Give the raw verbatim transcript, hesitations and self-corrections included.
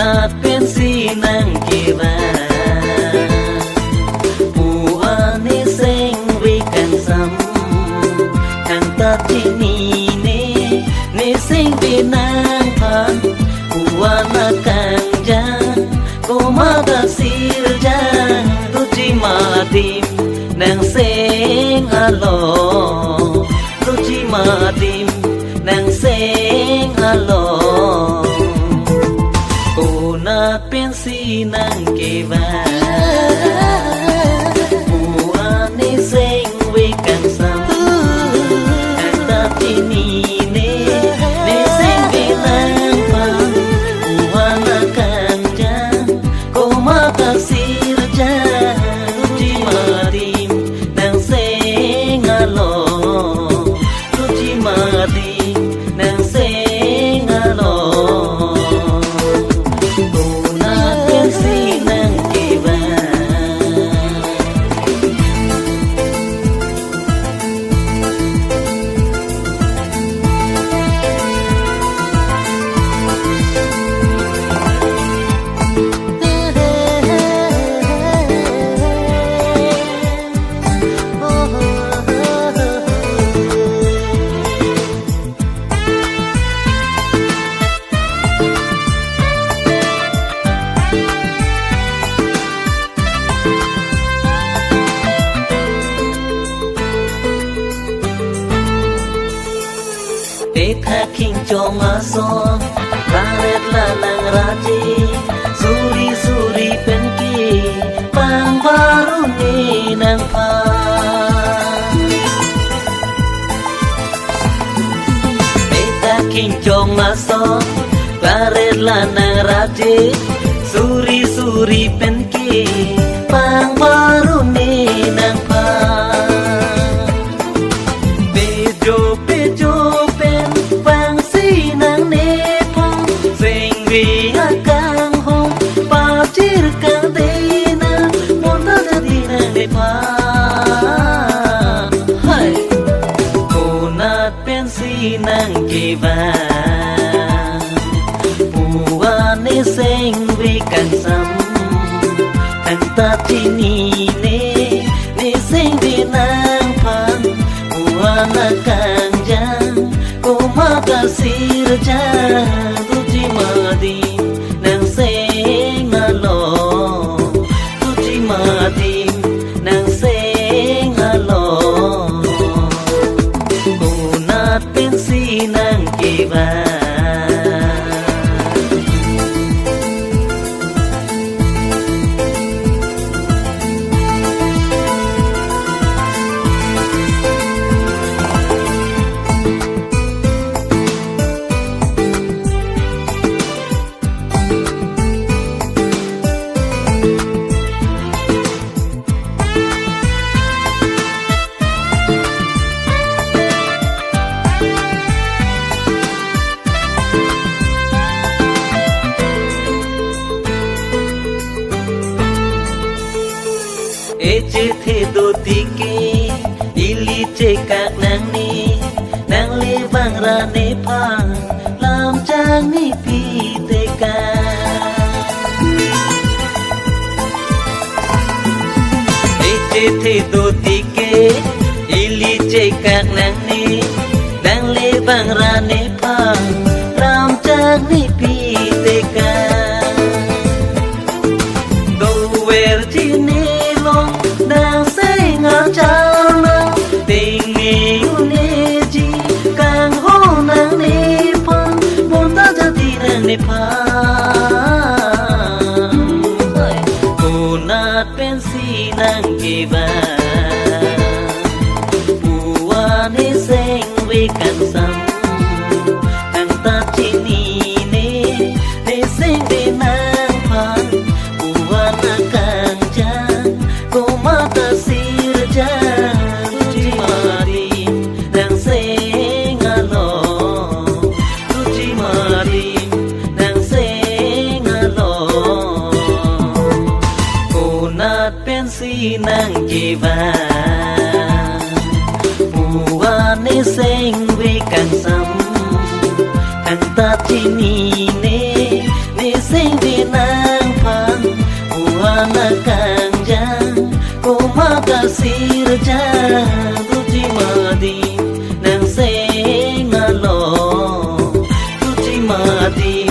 Apensi nangkevang, pu-an neseng ve kangsam, kangtat chinine, neseng ve nangphan, pu-an akangjan, komat asirjan, tuji madim, nangseng along, tuji madim, nangseng along. Konat pensi nangkevang, pu-an neseng ve kangsam, kangtat chinine, neseng ve nangphan, pu-an akangjan, komat asirjan, tuji madim, nangseng along, tuji madim, nangseng along. Konat pensi nangkevang. Petha khingchong ason, langret la nangraje, suri suri penke, pang barune nangphan. Petha khingchong ason, langret la nangraje, suri suri penke, pang barune nangphan. Pejo pejo pen vangsi nangnephan, seng ve akanghon, pachir kangdena, monta jadi nangnephan. Hai, konat pensi nangkevang, pu-an neseng ve kangsam, kangtat chinine, neseng ve nangphan, pu-an akangjan, komat asirjan, tuji madim, nangseng along, tuji madim, nangseng along. Konat pensi nangkevang. Echethe do tike, ili chekak nangne, nangle vangra nephan, lam chang nepi teka. Echethe do tike, ili chekak nangne, nangle vangra nephan, lam chang nepi teka. Dover chinilong, nangseng acharna, ting ne uneji, kanghon nangnephan, monta jadi nangnephan. Konat pensi nangkevang, pu-an neseng ve kangsam, kangtat chinine, neseng ve nangphan, pu-an akangjan, komat asirjan, tuji madim, nangseng along, tuji madim, nangseng along. Konat pensi nangkevang, pu-an neseng ve kangsam, kangtat chinine, neseng ve Sirja, tuji mati, nang seng along, tuji mati,